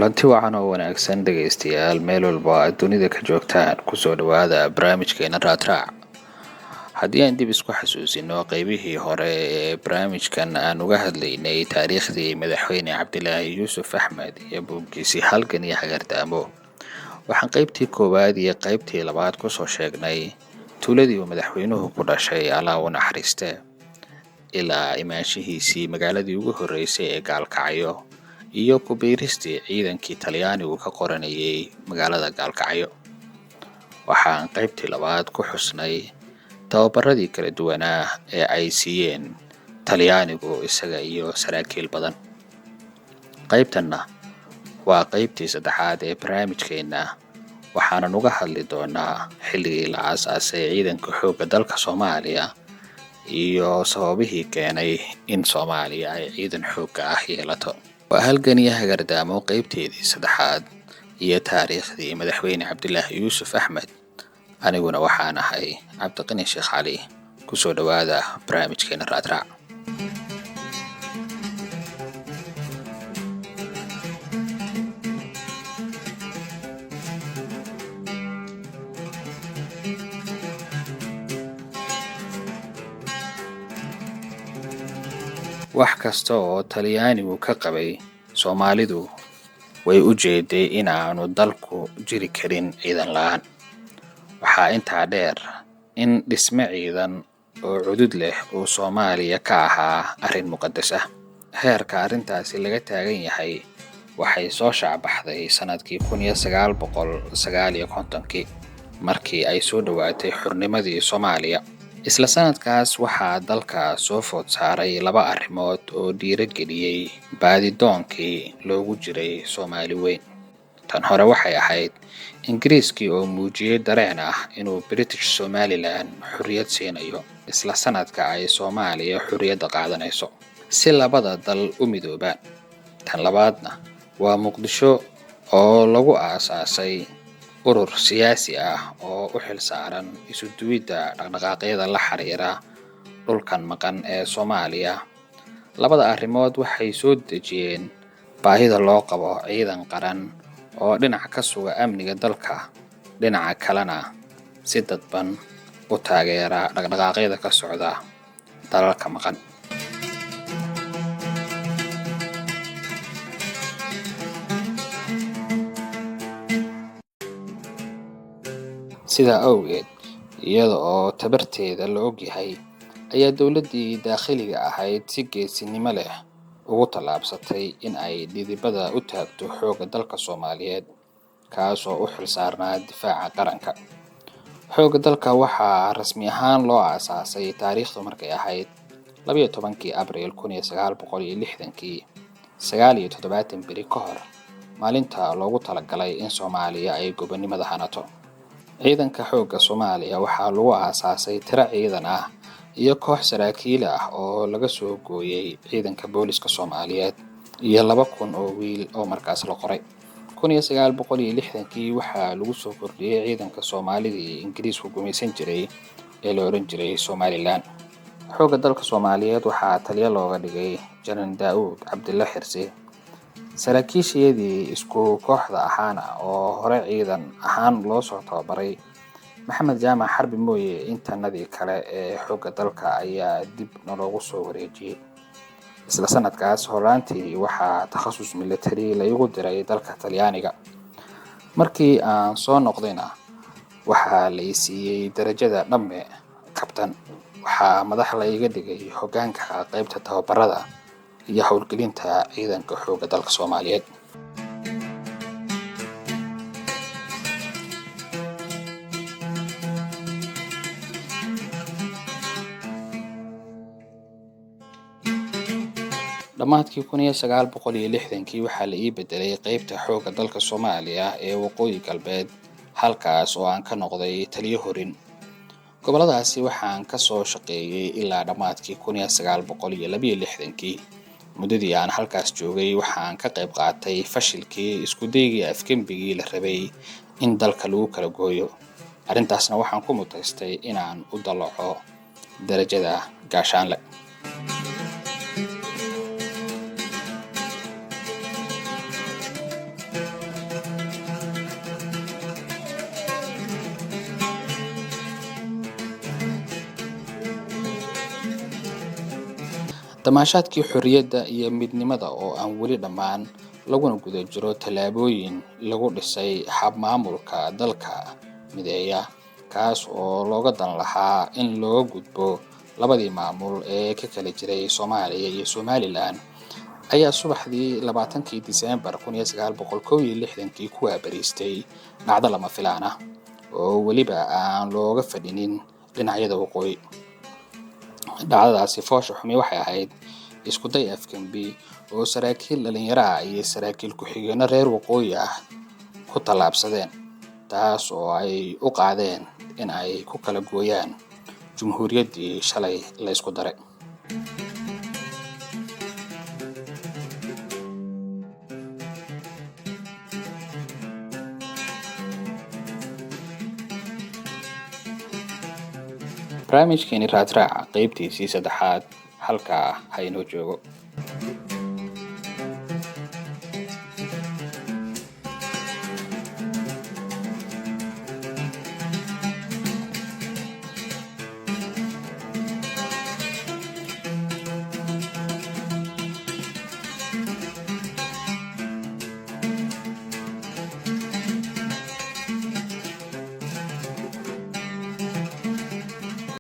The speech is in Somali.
Kulanti wacan oo wanaagsan dhegaystayaal, meel walba aad dunida ka joogtaan, kusoo dhawaada barnaamijkeena Raadraac. Haddii aan dib isku xasuusino qeybihii hore ee barnaamijkan aan uga hadlaynay taariikhdii madaxweyne Cabdilaahi Yuusuf Axmed iyo buuggiisii Halgan iyo Hagardaamo, waxaan qeybtii koowaad iyo qeybtii labaad kusoo sheegnay tuuladii uu madaxweynuhu ku dhashay, Allah u naxariiste, ilaa imaanshihiisii magaaladii ugu horreysay ee Gaalkacyo iyo ku biiristii ciidankii Talyaanigu ka qoranayay magaalada Gaalkacyo. Waxaan qaybtii labaad ku xusnay tababaradii kala duwanaa ee ay siiyeen Talyaanigu isaga iyo saraakiil badan. Qaybtanna waa qaybtii saddexaad ee barnaamijkeenna, waxaanan uga hadli doonaa xilligii la aasaasay ciidanka xoogga dalka Soomaaliya iyo sababihii keenay in Soomaaliya ay ciidan xoogga ah yeelato. Waa Halgan iyo Hagardaamo qaybteedii saddexaad iyo taariikhdii madaxweyne Cabdilaahi Yuusuf Axmed. Aniguna waxaan ahay Cabdiqani Sheekh Cali. Kusoo dhawaada barnaamijkeena Raadraac. Wax kasta oo Talyaanigu ka qabay Soomaalidu way u jeeday in aanu dalku jiri karin ciidan la'aan. Waxaa intaa dheer in dhisme ciidan oo cudud leh uu Soomaaliya ka ahaa arrin muqadas ah. Heerka arrintaasi laga taagan yahay waxay soo shaacbaxday sanadkii 1959-kii, markii ay soo dhowaatay xornimadii Soomaaliya. Isla sanadkaas waxaa dalka soo food saaray laba arrimood oo dhiirigeliyey baadidoonkii loogu jiray Soomaali weyn. Tan hore waxay ahayd Ingiriiskii oo muujiyey dareen ah inuu British Somaliland xorriyad siinayo isla sanadka ay Soomaaliya xorriyadda qaadanayso, si labada dal u midoobaan. Tan labaadna waa Muqdisho oo lagu aasaasay urur siyaasi ah oo u xil saaran isu duwidda dhaqdhaqaaqyada la xiriira dhulkan maqan ee Soomaaliya. Labada arrimood waxay soo dejiyeen baahida loo qabo ciidan qaran oo dhinac ka suga amniga dalka, dhinaca kalena si dadban u taageera dhaqdhaqaaqyada ka socda dalalka maqan. Sidaa awgeed, iyada oo tabarteeda la ogyahay, ayaa dowladdii daakhiliga ahayd si geesinimo leh ugu tallaabsatay in ay dhidibada u taagto xoogga dalka Soomaaliyeed, kaasoo u xil saarnaa difaaca qaranka. Xoogga dalka waxaa rasmi ahaan loo aasaasay taariikhdu markay ahayd 12-kii Abriil 1960-kii, 79 beri ka hor maalinta loogu talagalay in Soomaaliya ay gobonimada hanato. Ciidanka xoogga Soomaaliya waxaa lagu aasaasay tiro ciidan ah iyo koox saraakiil ah oo laga soo gooyey ciidanka booliska Soomaaliyeed iyo 2000 oo wiil oo markaas la qoray. 1960-kii waxaa lagu soo kordhiyey ciidanka Soomaalidii Ingiriisku gumaysan jiray ee la odhan jiray Somaliland. Xoogga dalka Soomaaliyeed waxaa taliya looga dhigay Janan Daa'uud Cabdille Xirsi. Saraakiishayadii isku kooxda ahaana oo hore ciidan ahaan loo soo tababaray, Maxamed Jaamac Xarbi mooye, intanadii kale ee xoogga dalka ayaa dib naloogu soo wareejiyey. Isla sanadkaas horaantii waxaa takhasus military la igu diray dalka Talyaaniga. Markii aan soo noqdayna waxaa la i siiyey darajada dhamme kabtan. Waxaa madax la iga dhigay hoggaanka qaybta tababarada iyo howlgelinta ciidanka xoogga dalka Soomaaliyeed. Dhammaadkii 1960-kii waxaa la ii bedelay qaybta xoogga dalka Soomaaliya ee Waqooyi Galbeed, halkaas oo aan ka noqday taliyo horin. Gobolladaasi waxaan ka soo shaqeeyey ilaa dhammaadkii 1962-kii. Muddadii aan halkaas joogay waxaan ka qayb qaatay fashilkii isku daygii afgembigii la rabay in dalka lagu kala gooyo. Arrintaasna waxaan ku mutaystay inaan u dalaco darajada gaashaanle. Damaashaadkii xorriyadda iyo midnimada oo aan weli dhammaan, laguna guda jiro tallaabooyin lagu dhisay habmaamulka dalka mideeya, kaas oo looga dan lahaa in looga gudbo labadii maamul ee ka kala jiray Soomaaliya iyo Somalilan, ayaa subaxdii 20-kii Diseembar 1961-kii ku waabariistay dhacdo lama filaan ah oo weliba aan looga fadhinin dhinacyada waqooyi. Dhacdadaasi foosha xumi waxay ahayd isku day afgembi oo saraakiil dhalinyaro ah iyo saraakiil ku-xigeenno reer waqooyi ah ku tallaabsadeen, taas oo ay u qaadeen in ay ku kala gooyaan jumhuuriyaddii shalay la isku daray. Barnaamijkeeni Raadraac qeybtiisii saddexaad halkaa ha inoo joogo.